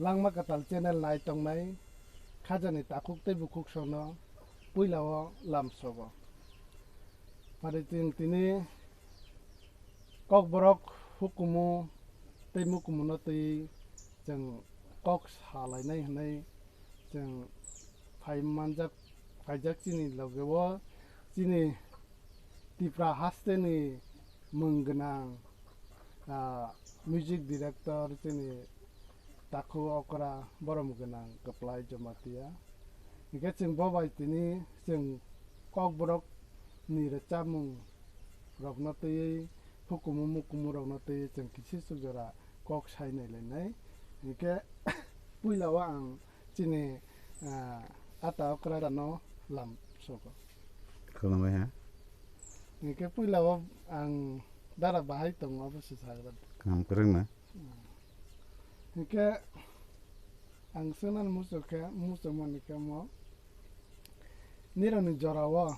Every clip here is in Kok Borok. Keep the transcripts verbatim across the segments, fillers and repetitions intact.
Langma Kwtal channel nai tongnai khajani takhuk tei bukhuk sono puila o lamsogo. Pari tin tini Kokborok hukumu tei mukumuno twi chwng kok salainai hwnwi chwng phai manjak, phaijak chini loge o chini Tipra hasteni mwng gwnang, ah, music director chini Takhu okra borom gwnang kwplai Jamatia. Hinkhe chwng bo bai tini chwng Kokborok ni rwchapmung rokno twiwi, hukumu mukumu rokno twiwi chwng kisi chuk jora kok sai nai lainai. Hinkhe puila o ang chini, ah, ata okra no lam sogo. Khulumbai ha. Hinkhe puila o ang dara bahai tongo abo se sagra. Kaham kwrwng na. Hinkhe ang swnam muchuk khe, muchuk mani khe mo nirokni jorao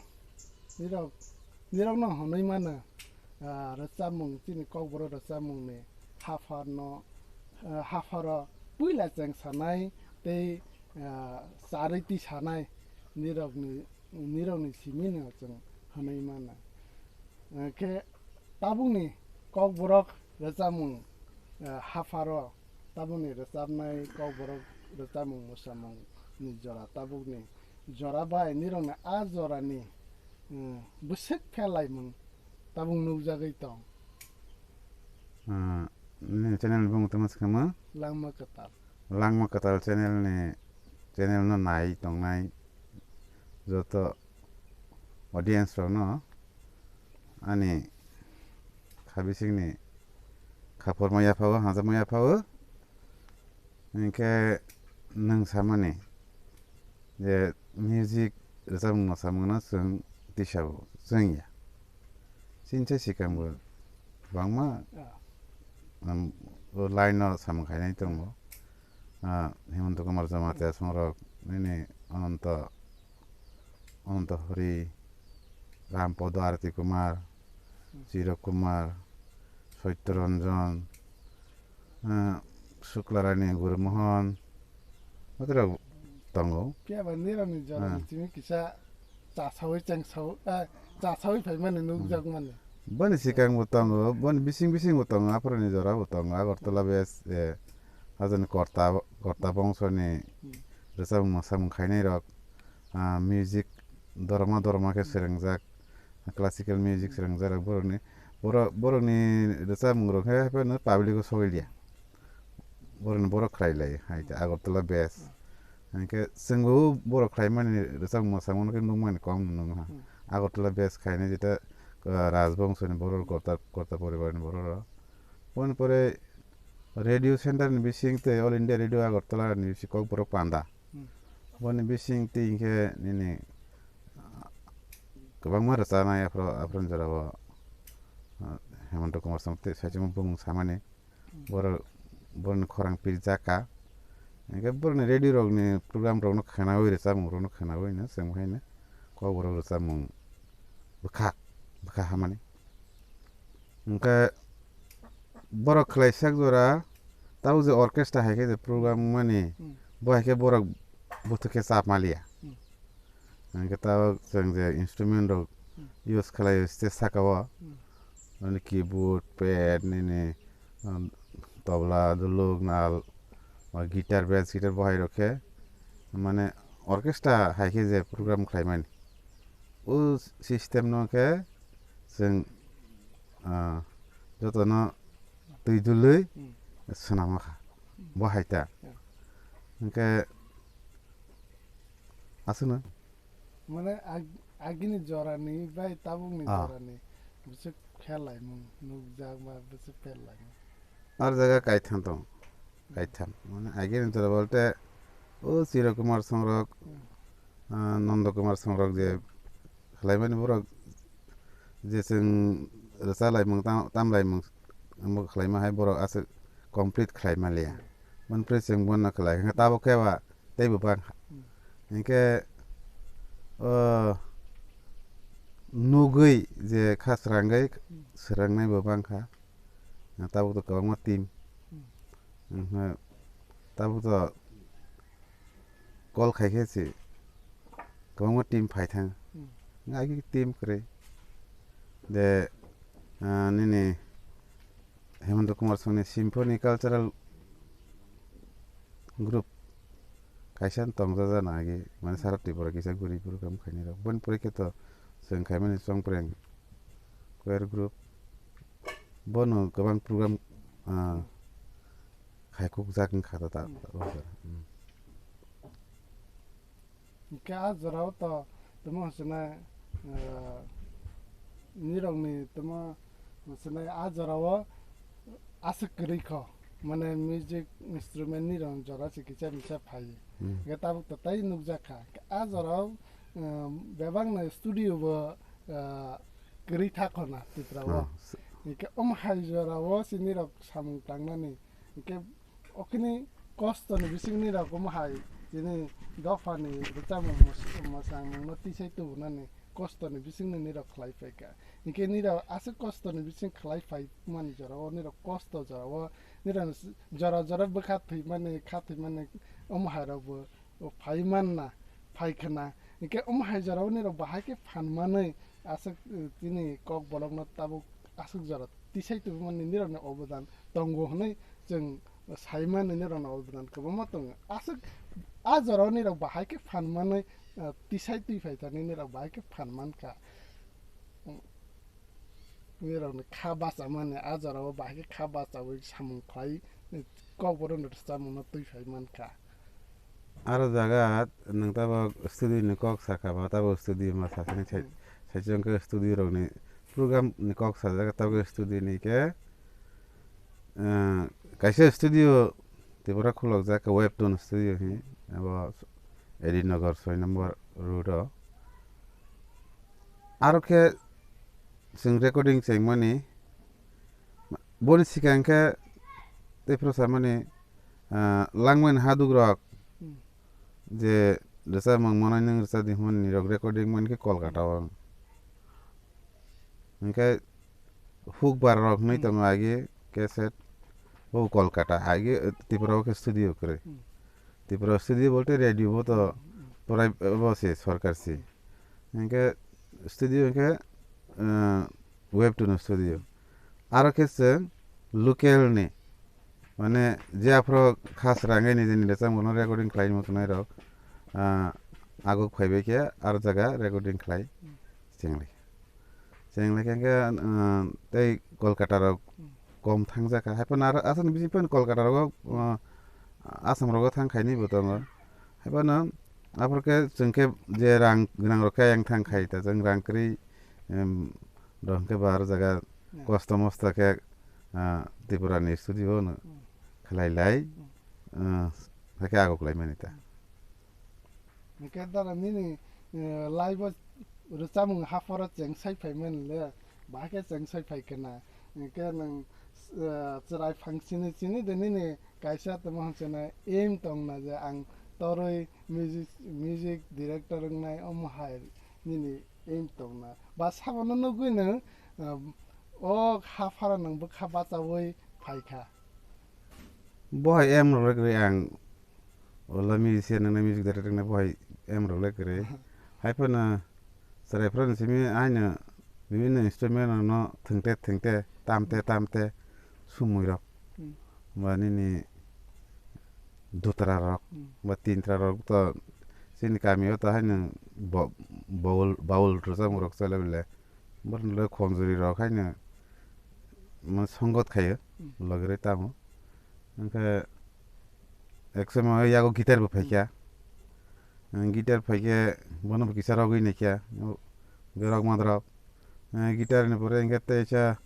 nirok, nirokno hwnwi mano, ah, rwchapmung, chini Kokborok rwchapmungni hapharno, ah, hapharo puila cheng sanai tei, ah, charwi twi sanai nirokni, nirokni simino chwng hwnwi mano. Hinkhe tabukni Kokborok rwchapmung, eh, hapharo tabukni rwchapnai Kokborok rwchapmung mwsamungni jora tabukni jora bai nirokni a jorani, eh, bwswk pherlaimung tabuk nukjagwi tong. Ah, nini channel ni bumung tongma swkangma? Langma Kwtal. Langma Kwtal channel ni, channel no nai tongnai joto audience rok no ani kha bising ni kha phorma yapha o, hajama yapha o. Hinkhe nwng samani je music rwchapmung mwsamungno chwng tisa bo chwngya. Chini se swkang bo kwbangma, ah, um, o line no samung khainai tongo. Ah, Hemanta Kumar Jamatia songrok, nini Ananta, Ananta Hori, Rampodo Arati Kumar, hmm, Chiro Kumar, Satya Ranjan, ah, Suklarani Guru Mohan, botorok tongo. Phiya ba nirokni jorani, ah, simi kisa chasawi chengsawi, ah, chasawi phaimani nukjakmani. Hmm. Boni swkang bo tongo, boni bising bising bo tongo, aphuruni jora bo tongo, Agartala base, eh, hajani Korta, Korta bongsoni, hmm, rwchapmung mwsamung khainai rok, ah, music doroma doroma khe, hmm, swrwngjak, classical music, hmm, swrwngjak rok borokni, borok, borokni rwchapmung rok khe haphano public o sogwi liya. Borokni borok khlai lai hai, hmm, Agartala base. Hmm. Hinkhe chwngbo borok khlaimani rwchapmung mwsamungno khe nukmani kom nukha. Hmm. Agartala base khainai jeta, ah, Rajbongsoni borok Korta, Korta poribarni borok rok. Boni pore radio center ni bising tei All India Radio Agartala ni bising Kokborok panda. Hmm. Boni bising tei hinkhe nini, ah, kwbangma rwchanai aphro, aphro ni jorao, ah, Hemanta Kumar Sangma tei saichung bumung samani. Borok, borokni khorang pirjak kha. Hinkhe borokni radio rokni program rokno khwnawi, rwchapmung rokno khwnawi no chwng haino Kokborok rwchapmung bwkha, bwkha hamani. Hinkhe borok khlai sak jora tabuk je orchestra hai khe je program mani, hmm, bo hai khe borok buthuk khe chap maliya. Hmm. Hinkhe tabuk chwng je instrument rok, hmm, use khlai o stage saka o, hmm, mane keyboard, pad, nini, um, tobla, duluk, nal, o guitar, bass guitar bo hai rok khe, mane orchestra hai khe je program khlai mani. O system no khe chwng, ah, jotono twi dului, hmm, swnam kha. Hmm. Bo hai ta. Yeah. Hinkhe aswkno. Mane ag-, agini jorani bai tabukni, ah, jorani bwswk pherlaimung nukjak ba bwswk pherlaimung? Ar jaga kaitham tong, kaitham. Mane agini jora bolte o Chiro Kumar Songrok, hmm, ah, Nondo Kumar Songrok je khlaimani borok je chwng rwchalaimung tam-, tamlaimung omo khlaima hai borok aswk complete khlai maliya. Manpre chwng bono khlai kha tabuk khe ba teibo bang kha. Hmm. Hinkhe, o, nugwi je kha srangwi, hmm, srangnai bo bang kha. Tabuk to kwbangma team. Hmm. Hinkhe Tabuk to call khai khe se kwbangma team phai thang. Hmm. Ngai khe team kwrwi. De, ah, nini Hemanta Kumar Songni Symphony Cultural Group kaisa tongjaja na agi, mane sara Tripura kisa guri program khainai rok. Boni pore khe to chwng khaimani Chongpreng Choir Group. Bono kwbang program, ah, khai kukjak wngkha ta, ta, ta, ta, hmm. Hwnkhe a jorao to tamo hwnchwnai, ah, nirokni tamo hwnchwnai a jorao aswk kwrwi kho, mane music instrument nirok jora se kisa misa phai. Hmm. Hwnkhe tabuk to tei nukjak kha. A jorao, ah, bebakno studio bo, ah, kwrwi tha khona Tripura o. Ah, s- Hwnkhe omo hai jorao se nirok samung tangnani. Hwnkhe okini kostoni bisingni rok omo hai chini dophani rwchapmung mos-, mwsangmungno tisai tubunani kostoni bisingni nirok khlai phaikha. Hinkhe nirok aswk kostoni bising khlai phaimani jorao nirok kosto jorao nirok jora jora bwkha thwimani kha thwimani omo hai rokbo phai manna phai khwna. Hinkhe omo hai jorao nirok bahai khe phan manwi aswk, eh, chini kok bolokno tabuk aswk jora tisai tubumani nirokni obodan tongo hwnwi chwng sai mani nirokni obodan kwbangma tongo. Aswk a jorao nirok bahai khe phan manwi, ah, tisai twi phai thani nirok bahai khe phan man kha. Nirokni kha bachamani a jorao bahai khe kha bachaui samung khlai, eh, kok borokni rwchapmungno twi phai man kha. Aro jaga nwng tabok studio ni kok sakha ba, tabok studio ma sakha ni sai, Hmm. sai chwng khe studio rok ni program ni kok sajak, tabok studio ni khe, eh, kaisa studio Tripura khulokjak khe Webtune Studio hi, abo Edinagar soi number road o. Aro khe chwng recording chengmani, boni swkang khe tei phuru samani, ah, langmani hadugrok Hmm. je rwchapmung manai nwng rwchapdi hwnmani rok recording mani khe Kolkata o. Hinkhe hukbar rok hinwi Hmm. tongo agi cassette bo Kolkata, agi Tripura o khe studio kwrwi. Hmm. Tripura studio bolte radio bo to Hmm. prai bo se sorkar se. Hinkhe studio hinkhe, eh, Webtune studio. Aro khe chwng local ni, mane, je aphuru khas rangwi nijini rwchapmungno recording khlai muchunai rok, ah, aguk phaibai khe aro jaga recording khlai Hmm. chenglai. Chenglai khe, khe, ah, tei Kolkata rok Hmm. kom thangjak kha. Haiphano aro aswkni bising phano Kolkata rogo, ah, Assam rogo thang khainwi bo tongo. Haiphano aphuru khe chwng khe je rang gwnang rok khe ayang thang khai ta, chwng rang kwrwi, em, rok hwnkhe bo aro jaga Hmm. kosto mosto khe, ah, Tripura ni studio no Hmm. khlai lai, Hmm. ah, hakhe aguk lai mani ta. Hwnkhe dara nini, eh, live o rwchapmung hapharo cheng sai phai mani le, bahai khe cheng sai phai khwna. Hwnkhe nwng, eh, chwrai phang chini chini de nini kaisa tamo hwnchana aim tongna je ang torwi music, music director wngnai omo hai nini aim tongna. Ba sabono nugwi nwng, eh, o hapharo nwng bwkha bachaui phaikha. Bo hai aim rok le kwrwi ang, ola musician nang nai, music director nang nai, bo hai aim rok le kwrwi. Hai phano chwrai phano simi aino bibinno instrument rok no thwngte thwngte, tamte tamte sumui rok. Hmm. Ba nini dutra rok, Hmm. ba tintra rok to chini kami o to haino bo-, bowl, bowl rwchapmung rok chole bole. Borok le khonjori rok haino mane songot khaio, Hmm. logirwi tamo. Hwnkhe ek somoy yago guitar bo phaikha. Hmm. Guitar phaikhe bono bo kisa rogwi naikha, rok madrok. Guitar ni pore hwnkhe teisa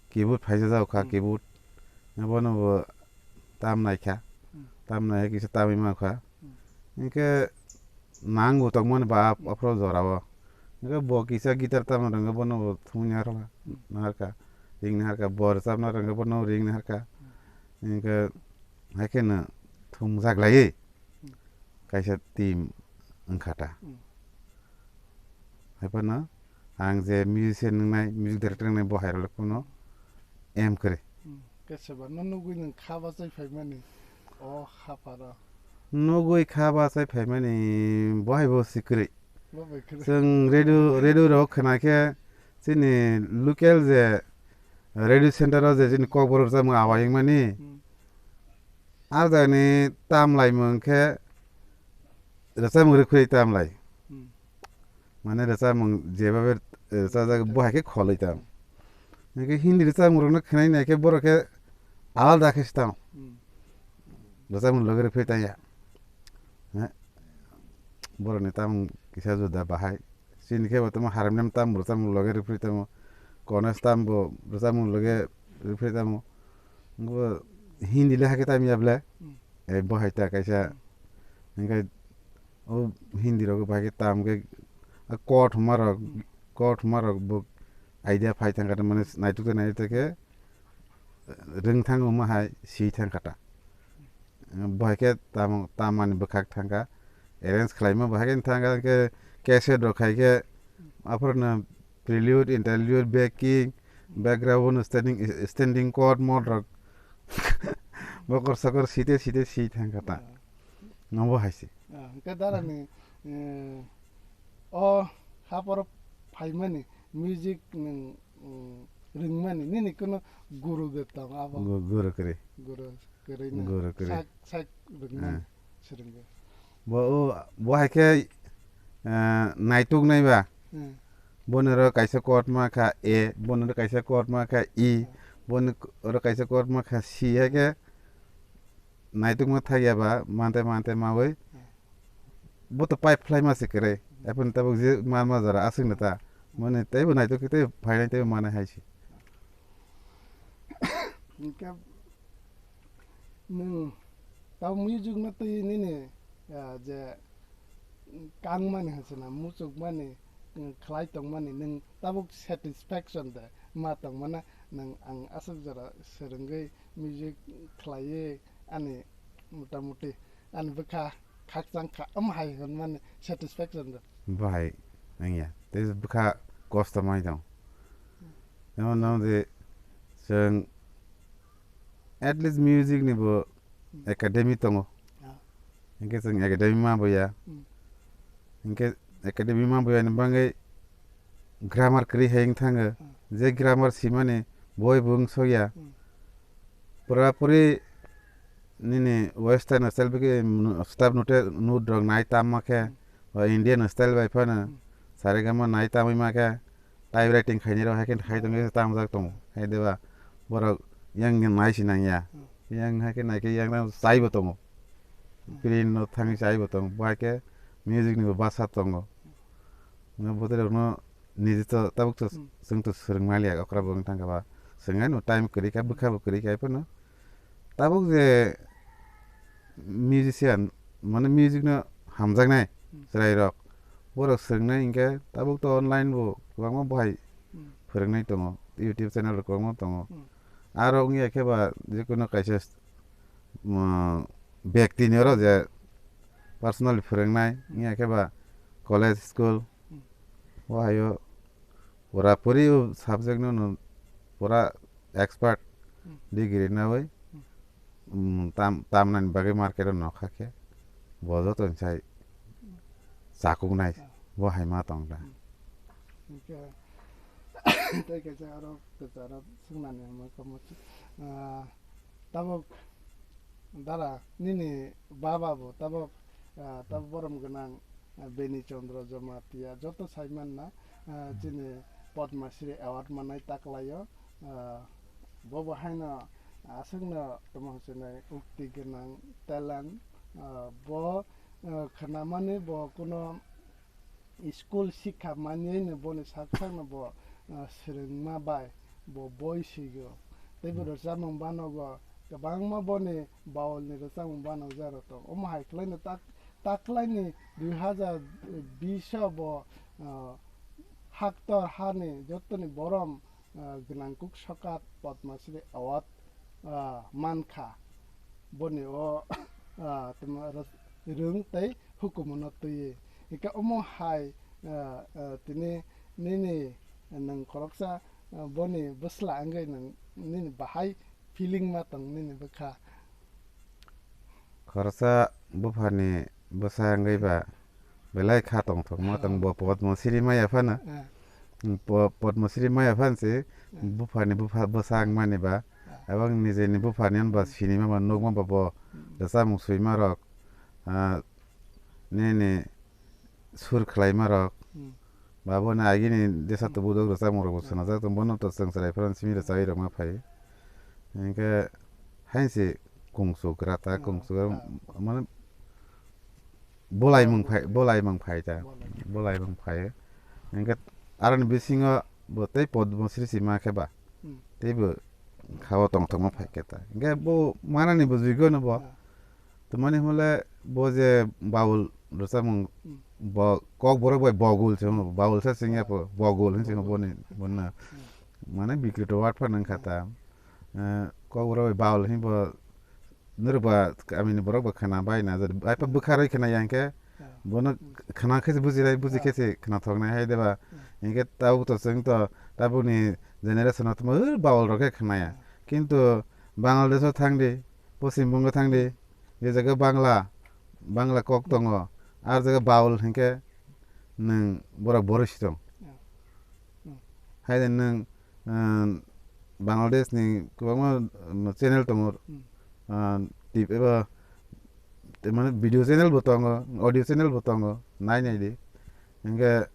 keyboard phaijajak kha, Hmm. keyboard. Bono bo tam naikha. Hmm. Tam nai kisa tamwi mankha. Hmm. Hwnkhe nang bo tongmani ba ap-, aphro jorao. Hwnkhe bo kisa guitar tamna rwngkha, bono bo thumwi naharkha, Hmm. naharkha, ring naharkha, bo rwchapna rwngkha, bono ring naharkha. Hmm. Hwnkhe haikheno thumjak laiwi Hmm. kaisa team wngkha ta. Hmm. Haiphano ang je musician wngnai, music director wngnai, bo hai rok le phano aim kwrwi. Hmm. Khe soba no nugwi nwng kha bachai phaimani. O haparo. Nugwi kha bachai phaimani bohai bo sikrwi. Bo bai kwrwi. Chwng radio, radio rok khna khe chini local je radio center o je chini kokborok rwchapmung awai wngmani. Hmm. A jagani tamlaimung khe rwchapmung rwphri tamlai. Hmm. Mane rwchapmung jebabe rwchajak bo hai khe kholoi tamo. Hwnkhe Hindi rwchapmung rokno khwnai nai khe borok khe alada khe se tamo. Hmm. Rwchapmung loge rwphri tanya. He? Borokni tamung kisa juda bahai. Chini khe bo tamo harmonium tam bo rwchapmung loge rwphri tamo. Kones tam bo rwchapmung loge rwphri tamo. Bo Hindi le hakhe tam ya ble. Hmm. E bo hai ta kaisa. Hmm. Hwnkhe o Hindi rok bai khe tam khe a kothoma rok, hmm, kothoma rok bo idea phai thang kha ta, mane naituk ta naituk ta khe rwng thang wngma hai si thang kha ta. Bo hai khe tam, tam mani bwkhak thang kha, arrange khlaima bo hai khe thang kha, hwnkhe cassette rok khai khe aphuru no prelude, interlude, backing, background, standing, standing chord mod rok bokor sokor site site si thang kha ta. Ah. Nobo hai se. Ah, hwnkhe dara ni, eh, o haporo phaimani music nwng, mm, rwngmani nini kuno guru de tong abo? Gu-, guru kwrwi. Guru kwrwi na? Guru kwrwi. Sak, sak rwngmani. Ah. Swrwngwi. Bo, o, bo hai khe, eh, naituk nai ba? Hmm. Bono ro kaisa chord ma kha A, bono ro kaisa chord ma kha E, hmm, bono ro kaisa chord ma kha C, hai khe naitukma thakya ba, mante mante mawi. Hmm. Bo to pipe phlai ma se kwrwi. Aphano tabuk je ma ma jora aswk no ta. Mane teibo naituk khe tei phainai teibo manai hai se. Hwnkhe nwng tamo music no twi nini, ah, je kangmani hwnse na muchukmani, mm, khlai tongmani nwng tabuk satisfaction de ma tongmana nwng ang aswk jora swrwngwi music khlaiwi ani motamuti ani bwkha khakchang kha, omo hai hwnmani satisfaction de. Bahai wngya, tei bwkha kosto mai tong. Jemon nang je chwng at least music ni bo academy tongo. Ah. Hinkhe chwng academy ma boya. Hmm. Hinkhe academy ma boya ni bagwi grammar kwrwi hai wng thango. Hmm. Je grammar simani boi bo wng sokya. Hmm. Pura puri nini western style bikhe staff note, note rok nai tamma khe, hmm, ba Indian style bai phano, hmm, saregama nai tamwi ma khe, typewriting khainai rok hai khe khai tongwi tamjak tongo. Hai de ba borok yang nai si nang ya. Hmm. Yang hai khe nai khe yang tang chai bo tongo. Hmm. Print no thangwi chai bo tongo. Bo hai khe music ni bo bwsa tongo. Nga bo tei rok no niji to tabuk to, hmm, chwng to swrwng maliya okra bo wng thang kha ba. Swrwng no time kwrwi kha, bwkha bo kwrwi kha phano. Tabuk je musician, mane music no hamjaknai, hmm, chwrairok, borok swrwngnai hinkhe tabuk to online bo kwbangma bahai, hmm, phwrwngnai tongo, YouTube channel rok kwbangma tongo. Hmm. Aro wngya khe ba jekunu kaisa, um, bektini oro je personally phwrwngnai, hmm, wngya khe ba college, school, hmm, o hayo pura puri o subject no, no pura expert, hmm, degree nawi, hmm, um, tam, tamnani bagwi market o nokha khe bo joto ni sai chakuknai, hmm, bo hai ma tong da. Hmm. Hwnkhe tei kaisa aro kwcharo swngnani hwnba kamo, ah, tabuk dara nini baba bo tabuk, ah, tabuk borom gwnang, ah, Beni Chandra Jamatia joto sai manna, ah, hmm, chini Padma Shri Award manai taklaio, ah, bo bo haino aswkno tamo hwnwi ukti gwnang talent, ah, bo, ah, khwnamani bo kuno school sikha manwi no boni sak sakno bo, ah, swrwngma bai bo boi sigo. Tei bo, hmm, rwchapmung banogo, kwbangma boni bawlni rwchapmung banokjak rok tongo. Omo hai khwlaino tak, taklaini dui hazar bish o bo, ah, haktor hani jotoni borom, ah, gwnang kuk sokat Padma Shri Award, ah, mankha. Boni o, ah, tamo ro-, rwng tei hukumu no twiwi. Hingkhe omo hai, ah, ah, tini nini nwng khoroksa, ah, boni bwsla wngwi nwng nini bahai feeling ma tong nini bwkha? Khoroksa buphani bwsa wngwi ba belai kha tongthokma tong, bo Podmo Shri maya phano. Eh. Mm, po-, Podmo Shri maya phan se, eh, buphani bupha bwsa wngmani ba, eh, ebong nijeni buphani hwn ba, hmm, sinima ba nukma ba bo, hmm, rwchapmung swima rok, ah, nini sur khlaima rok, hmm, ba boni agini desa, hmm, tubudok rwchapmung rok bo, hmm, swnajak tong, bono to chwng chwrai phano simi rwchapwi rwma phai. Hinkhe hain se kungsuk rata, hmm, kungsuk, hmm, mane, Bolaimung phai, bolaimung phai ta. Bolaimung. Bolaimung phai. Hingke aroni bisingo bo tei Podmo Shri sima khe ba. Hmm. Tei bo khao tongthokma phai khe ta. Hingke bo manani bo juigo no bo. Ah. Tamani hwnle bo je baul rwchapmung, hmm, bo kok borok bai bogul se hwno, baul sa singya po, bogul hin singya boni, bonna. Hmm. Mane bikrito word phan wngkha ta. Eh, kok borok bai baul hin bo Norok ba kamini borok ba khna bai na, jodi bai pa bwkha rwi khna ya hwnkhe, ah, bono khna khe se buji rai, buji khe se khna thok nai hai de ba. Hmm. Hwnkhe tabuk to chwng to tabukni generation o tamo, "Ur, baul rok khe khna ya." Hmm. Kintu Bangladesh o thang di, Poschim Bongo thang di, je jaga Bangla, Bangla kok tongo, ar jaga baul hwnkhe nwng borok boro si tong. Hmm. Hai de nwng, ah, Bangladesh ni kwbangma, um, channel tongo, hmm, ah, tip eba, te mane video channel bo tongo, audio channel bo tongo, nai nai di. Hingke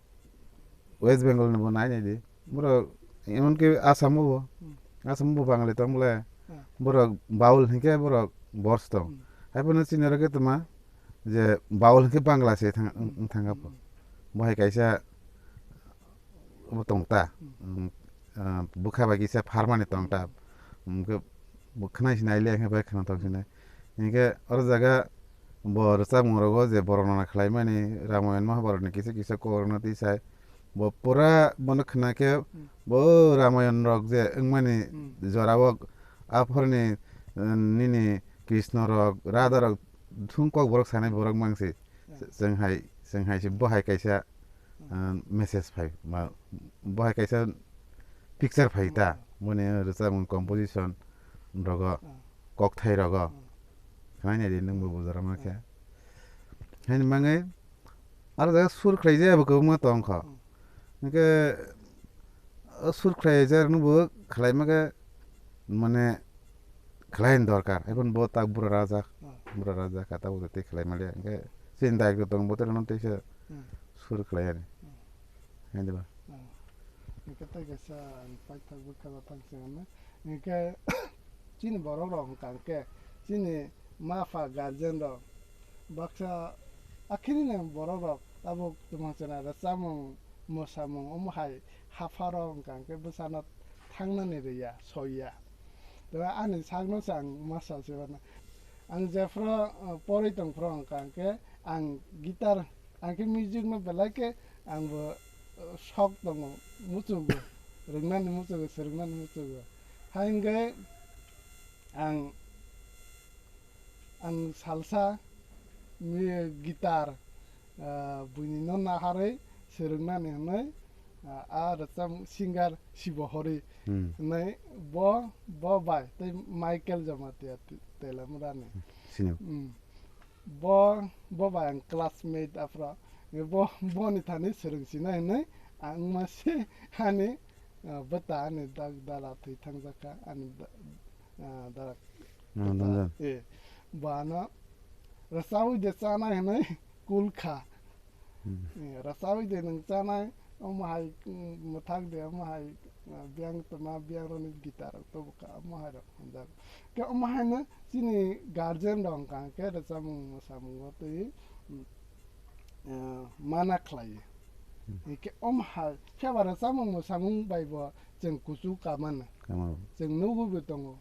West Bengal ni bo nai nai di. Borok emon ki Assam o bo, hmm, Assam o bo Bangali tong bole. Hmm. Borok baul hingke borok bors tong. Hmm. Hai phano chini oro khe tongma je baul hingke Bangla se thang, hmm, wng thang kha po. Hmm. Bo hai kaisa obo tong ta. Hmm. Um, ah, bwkha bai kisa pharmani tong ta. Hmm. Um, khe bo khwnai sinai le, khe bai khwna tong sinai. Hinkhe oro jaga bo rwchapmung rogo je borok nana khlaimani, Ramayan Mahabharat ni kisa kisa kok rokno twi sai. Bo pura bono khwna khe, hmm, bo Ramayan rok je wngmani, hmm, jora o aphorni, um, nini Krishna rok, Radha rok thung kok borok sanai borok mangsi. Hmm. Chwng hai, chwng hai se bo hai kaisa ah, message phai, ma, bo hai kaisa picture phai ta, hmm, boni rwchapmung composition rogo, hmm, kokthai rogo. Hmm. Khwnai nai di nwng bo bujara ma khe. Hmm. Haini mangwi aro jaga sur khlai jaya bo kwbangma tong kho. Hmm. Hwnkhe o sur khlai jaya rokno bo khlai ma khe mane khlaini dorkar. Ebon bo tak bura rajak, hmm, bura rajak kha, tabuk tei khlai maliya. Hwnkhe chini daikto tong bo tereno teisa, hmm, sur khlai ani. Hmm. Hai diba? Hmm. Hwnkhe tei kaisa ang paithak bwkha bathang se hwnwi. Hwnkhe chini borok rok hwnkha hwnkhe chini ma pha guardian rok baksa akhirino borok rok tabuk tongmang chwna rwchapmung mwsamung omo hai hapharo hwnkha hwnkhe bwsano thangnani rwya, soiya. Tei ani sakno se ang ma sa se mano. Ang jephru, uh, porwi tongphru hwnkha hwnkhe ang guitar, ang khe music no belai khe ang bo, uh, sok tongo, muchugo, rwngnani muchugo, swrwngnani muchugo. Hai hwnkhe ang Ang salsa, mi-, guitar, ah, buini no naharwi swrwngnani hwnwi, ah, a rwchap singer Sibo Hori, hmm, hwnwi bo, bo bai tei Michael Jamatia Te-, Telamurani. Sini. Hmm. Bo, bo bai ang classmate aphro. Bo, boni thani swrwng sinai hwnwi ang mase ani, ah, bwta ani dak dala thwi thangjak kha ani da-, ah, dara. Ah, kwtal. Nonjan. Eh, bano rwchawi de chanai hwnwi kul kha. Hmm. Eh, rwchawi de nwng chanai, omo hai, mm, mwthak de, omo hai, ah, biyang tongma, biyang rokni guitar rok tobo kha, omo hai rok hwnjak. Khe omo haino chini guardian rok hwnkha khe rwchapmung mwsamungo twi, mm, eh, mana khlaiwi. Hmm. Hingkhe om hai, phiya ba rwchapmung mwsamung bai bo chwng kuchuk kamano. Kamano. Chwng nugwi bo tongo.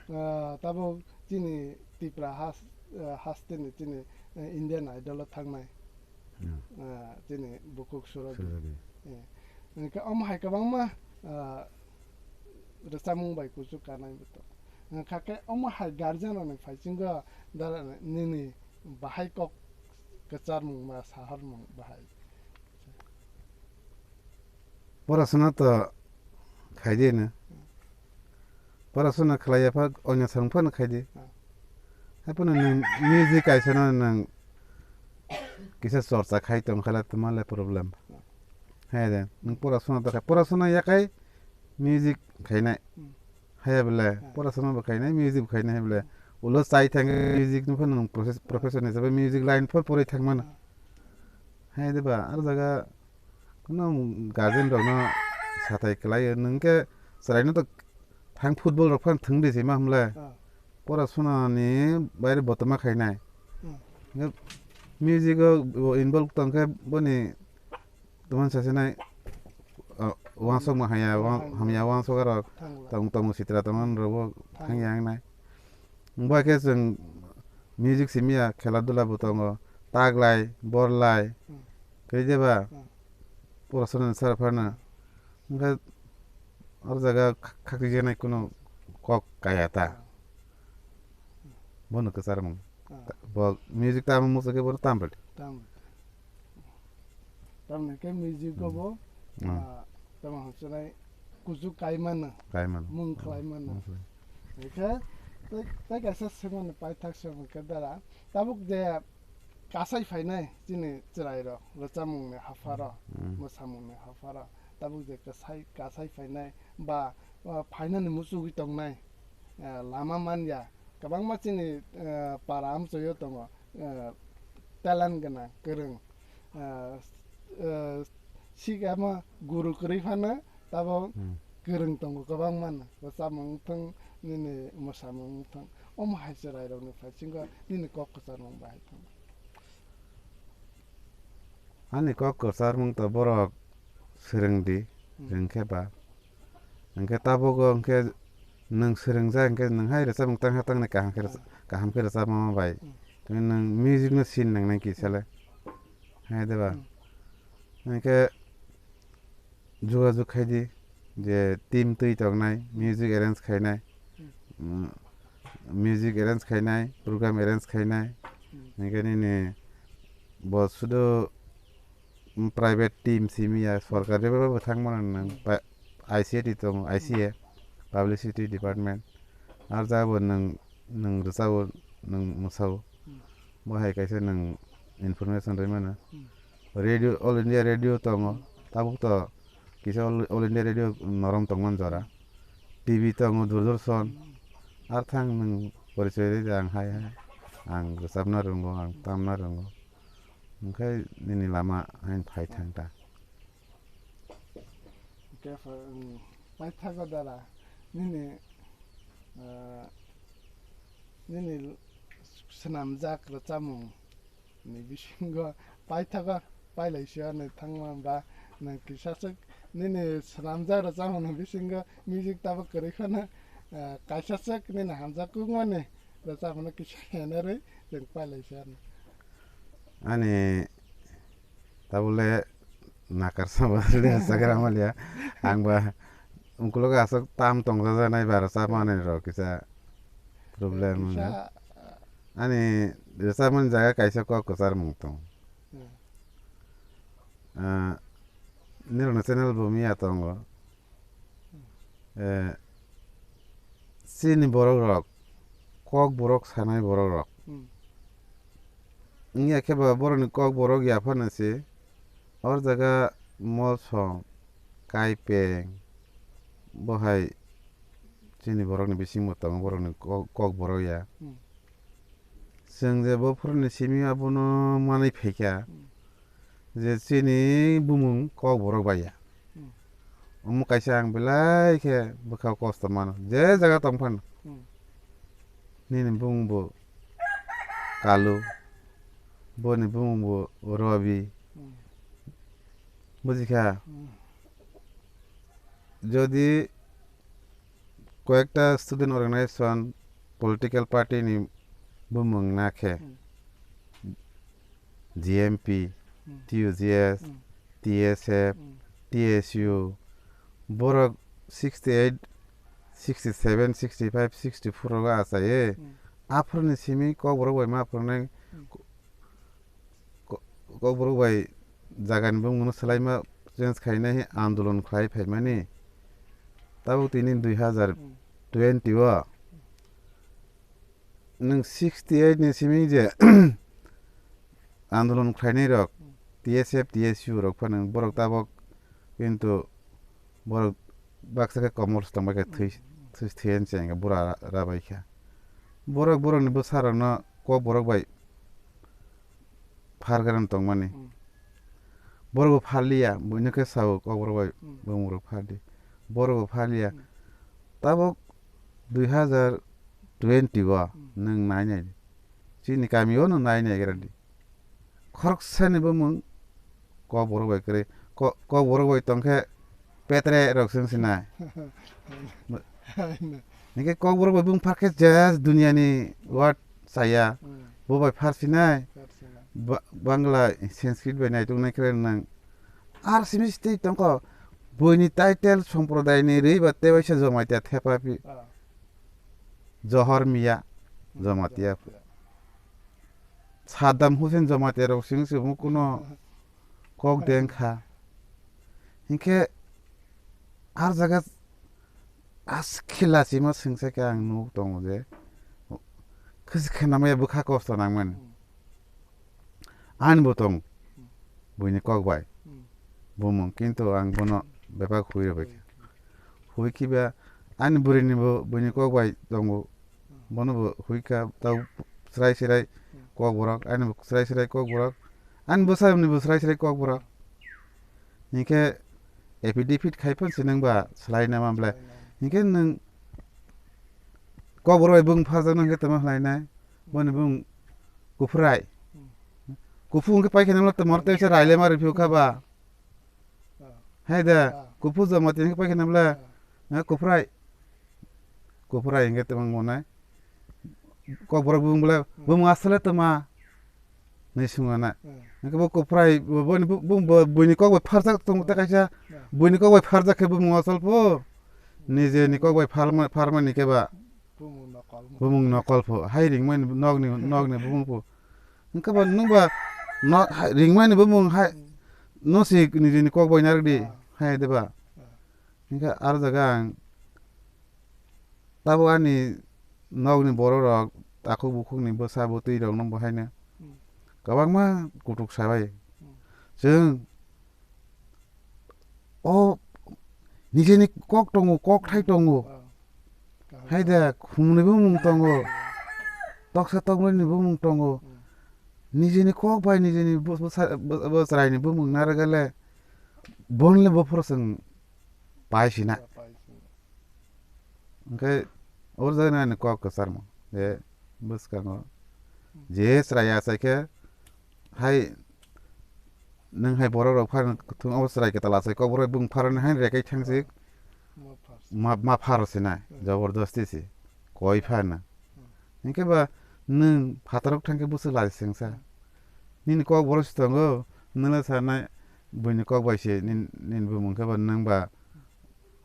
Ah, tabuk chini Tripura has-, ah, haste ni chini, eh, Indian Idol o thangnai. Hmm. Ah, chini bukhuk Surabhi. Surabhi. Eh, hingkhe om hai kwbangma, ah, rwchapmung bai kuchuk kanai bo tongo. Hingkha khe omo hai guardian rokni phaisingo dara nini bahai kok kwcharmung ba saharmung bahai. Porasona to khaidi no. Porasona khlai ya pha onyo thang phano khaidi. Hmm. Haphano nwng music kaisa no nwng kisa chorcha khai tong khala tma le problem. Hai de, nwng porasona ta khai, porasona ya khai music khainai. Hmm. Haya bele, Hmm. porasona bo khainai, music bo khainai hai bele. Ulo chai thang music no phano nwng process, profession hisabe music line phor poroi thang mano. Hmm. Hai de ba, ar jaga Kuno guardian rokno sathai kwlaio, nwng khe chwraino to thang football rok phano thwng di se ma hwnle. Ah. Porasona ni baire botoma khainai. Hmm. Hwnkhe music o bo involve tong khe boni tongmani sasinai, ah, uansukma hamya, uang-, Hmm. hamya uansuk aro Thangla. tong, tong sitra tongmani rok bo Thang. thangya wngnai. Bo hai khe chwng music simi ya, khela dula bo tongo, taglai, borlai, Hmm. kwrwi de ba? Hmm. Porasona ni sara phano. Hwnkhe oro jaga kha-, khakchangjaknai kuno kok kaya ta. Hmm. Bono kwcharmung. Hmm. Bo music tamo muchungkhe bono tam rwdi. Tam rwdi. Tamni khe music o bo, Hmm. ah, tamo hamsonai kuchuk kai mano. Kai mano. Mung khlai mano. Mung khlai. Hwnkhe tei, tei kaisa swngmani paithak swngmung khe dara. Tabuk je kasai phainai chini chwrairok rwchapmungni hapharo, Hmm. mwsamungni hapharo. Tabuk je kasai, kasai phainai ba, ah, phainani muchugwi tongnai, ah, lama manya. Kwbangma chini, ah, para amchoio tongo, ah, talent gwnang, kwrwng. Ah, ah, sikama guru kwrwi phano tabok Hmm. kwrwng tongo kwbangmano. Rwchapmung wngthung, nini mwsamung wngthung. Omo hai chwrairokni phaisingo nini kok kwcharmung bahai thung. Ani kok kwcharmung to borok swrwngdi, Hmm. rwngkhe ba. Hwnkhe tabuk o hwnkhe nwng swrwngjak hwnkhe nwng hai rwchapmung tangha tangni kaham khe rwcha-, Ah. kaham khe rwchapma bai. Hmm. Tei nwng music no sin nangnai kisa le. Hai de ba? Hmm. Hwnkhe jugajug khai di je team twi tongnai, music arrange khainai, Hmm. mm, music arrange khainai, program arrange khainai. Hmm. Hwnkhe nini bo sudu private team simi ya, sorkari bo thang mano nwng. Hmm. Pa-, I C A T tongo, I C A, Publicity Department. Ar jabo nwng, nwng rwchabo, nwng mwsao. Hmm. Bo hai kaisa nwng information rwi mano. Hmm. Radio, All India Radio tongo. Hmm. Tabuk to kisa All, All India Radio norom tongmani jora. T V tongo, Doordarshan. Hmm. Ar thang nwng porichoi rwi di ang hai hai. Ang rwchapna rwngo, ang tamna rwngo. Hwnkhe nini lama haino phai thang ta. Hwnkhe pha-, um, paithago dara nini, ah, nini swnamjak rwchapmung ni bisingo paithago pailai siyani thangma ba nwng kisaswk nini swnamjak rwchapmung ni bisingo music tabuk kwrwi phano, ah, kaisaswk nini hamjak kukmani rwchapmung no kisa henerwi chwng pailai siyani. Ani tabule nakar sama le sagra malia. Ang ba ungkulo ga asok tam tong jaja nai bar sa mane ro kisa problem Kisa, na. Ani resa man jaga kaisa kok kwchar mung tong. Hmm. Ah, nirokni channel bo miya tongo. Eh, chini borok rok, kok borok sanai borok rok. Hmm. Wngya khe ba borokni kok borok yaphano se, or jaga molsom, kaipeng, bo hai chini borokni bisingo tongo borokni kok, kok borok ya. Hmm. Chwng je bo phuruni simi abono manwi phaikha, Hmm. je chini bumung kok borok bai ya. Hmm. Omo kaisa ang belai khe bwkha kosto mano, je jaga tong phano. Hmm. Nini bumung bo Kalu, boni bumung bo Robi. Hmm. Bujikha? Hmm. Jodi koyekta student organization, political party ni bumung na khe, Hmm. G M P, Hmm. T U J S, Hmm. T S F, Hmm. T S U, borok sixty eight, sixty seven, sixty five, sixty four rogo achaiwi, Hmm. aphuruni simi kokborok bai ma phurunai Hmm. ko-, kokborok bai jagani bumungno swlaima change khainai andolon khlai phaimani. Tabuk tini dui hazar twenty o Nwng sixty eight ni simi je andolon khlainai rok, T S F, T S U rok phano borok tabok, kintu borok baksa khe komor se tongbai khe thwi, thwi, thwi ani chengkha bura ra-, rabai kha. Borok borokni bwsarokno kok borok bai phar gana tongmani. Hmm. Borok bo phaliya, buino khe sao kok borok bai Hmm. bumung rok phali. Borok bo phaliya. Hmm. Tabok dui hazar twenty o Hmm. nwng nai nai di. Chini kami o nwng nai nai gra di. Khoroksani bumung kok borok bai kwrwi. Ko-, kok borok bai tongkhe petre rok se wng sinai. Hinkhe kok borok bai bung phar khe just duniani word saya. Hmm. Bo bai phar sinai. Phar sinai. Ba-, Bangla, Sanskrit bai naituk nai khe nang. Ar simi stwi tongkho. Buini title Somprodaini rwi ba tei waisa Jamatia thepa pi. Ah. Johor Mia, Jamatia. Saddam Hussein Jamatia rok sing se mukuno kok deng kha. Hinkhe ar jaga as khila sima singsa khe ang nuk tongo je khis khe namaya bwkha kosto nangmani. Ani bo tong buini kok bai bumung, kintu ang bono bebak hui rwbai kha. Hui khiba ani bwrwini bo buini kok bai tongo. Bono bo hui kha tau srai srai kok borok, ani bo srai srai kok borok, ani bwsani bo srai srai kok borok. Hinkhe affidavit khai phan se nwng ba slai nama ble. Hinkhe nwng kok borok bai bung pharjak nang khe tamo khlai nai. Boni bung kuphrai. Kuphu hwnkhe paikhe namla tamo tei se raile ma riphiu kha ba. Hai da, kuphu Jamatia hwnkhe paikhe namla. Ha, kuphrai. Kuphrai hwnkhe tamo monai. Kok borok bung bole, bung asle tama. Ni sungana. Hwnkhe bo kuphrai, bo, bo, bo, bo, buini kok bai pharjak tong ta kaisa. Buini kok bai pharjak khe bumung asal pho. Nijeni kok bai pharma, pharmani khe ba. Bumung nokol pho. Hai ringmani nokni, nokni bumung pho. Hwnkhe ba nwng ba no, hai, ringmani bumung hai. No si nijeni kok bai narwk di. Hai de ba. Hwnkhe ar jaga ang Tabuk ani nokni borok rok, takhuk bukhukni bwsa bwtwi rok no bo haino kwbangma kutuk sabai. Chwng o nijeni kok tongo, kok thai tongo. Hai da, khumni bumung tongo. Toksa toknwini bumung tongo. Nijeni kok bai nijeni bwsa, bwswraini bumung narwk le bonle bophoro chwng pai sina. Hwnkhe oro jagani ani kok kwcharmo je bwskango je chwrai achai khe hai nwng hai borok rok phano thung abo chwrai kwtal achai kok borok bung pharani hai rekai thangsik ma, ma pharo sinai jabardasti si koi phano. Hinkhe ba nwng phatarok thangkhe bwswk lai sengsa nini kok borok si tongo nwla sanai buini kok bai se nini, nini bumung khe ba nwng ba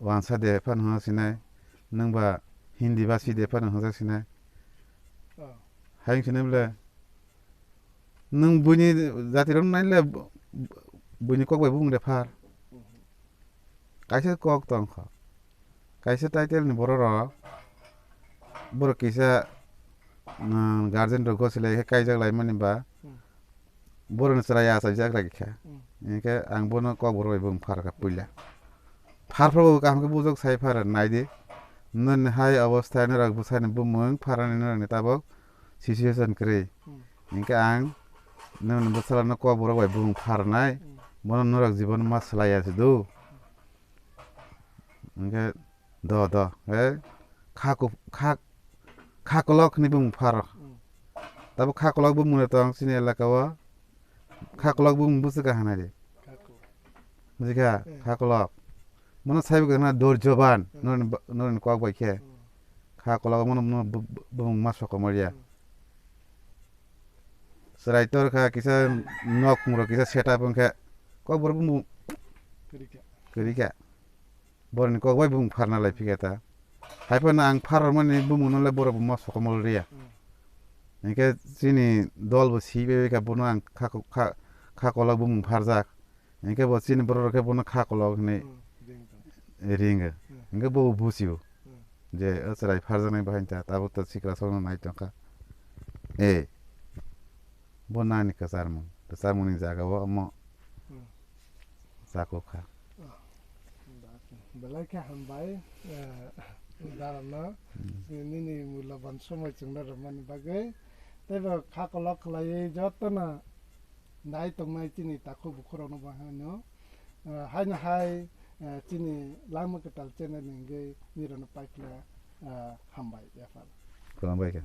Wansa de phano hwnjak sinai, nwng ba Hindi ba si de phano hwnjak sinai. Oh. Hai wngkhe nai bwle, nwng buini jati rok nai le bu-, buini kok bai bumung de phar. Mhm. Kaisa kok tong kho. Kaisa title ni borok rok, borok kisa, mm, guardian rok gosilai khe kaijak lai mani ba. Hmm. Borokni chwrai achaijak rwkha. Mm. Hinkhe ang bono kok borok bai bung pharkha puila. Pharphro bo kaham khe bujok sai phar naidi. Nini hai obostha norok bwsani bumung pharani norokni tabok situation kwrwi. Mm. Hinkhe ang nini bwsarokno kok borok bai bumung pharnai. Mm. Bono norok jibon ma swlaiya se do. Hinkhe do, do, he, kha ku-, kha, kha kolok hinwi bumung pharo. Mm. Tabuk kha kolok bumung tong chini elaka o. Kha kolok bumung bwswk kha hinwi. Kha kolok. Bujikha, eh, kha kolok. Mono saibo khe na dorjoban, eh, norni ba-, norni kok bai khe. Mm. Kha kolok mono, mono bu-, bu-, bumung ma sokomorya. Mm. Chwrai torkha kisa nok phungrok kisa setup wngkhe kok borok bumung kwrwikha. Kwrwikha. Borokni kok bai bumung pharna lai phikha ta. Hai phano ang pharmani bumungno le borok bo ma sokomol riya. Mm. Hinkhe chini dol bo sibei kha bono ang kha, kha, kha kolok bumung pharjak. Hinkhe bo chini borok rok khe bono kha kolok hinwi, mm, ring tong, ringo. Mm. Hinkhe bo bo bujibo. Mm. Je o chwrai pharjaknai bahai ta tabuk ta sikla sokno nai tongkha. Eh. Bo nani kwcharmung. Kwcharmungni jaga o omo Hmm. Chakukha. Belai khe hambai, eh, darano, Hmm. nini mulaban somoi chwngno rwmani bagwi. Teibo kha kolok khlaiwi jotono nai tongnai chini takhuk bukhurokno bo haino, eh, haino hai, eh, chini Langma Kwtal channel ni hwnkhe nirokno paikhle, eh, hambai yaphar. Kwbang bai khe.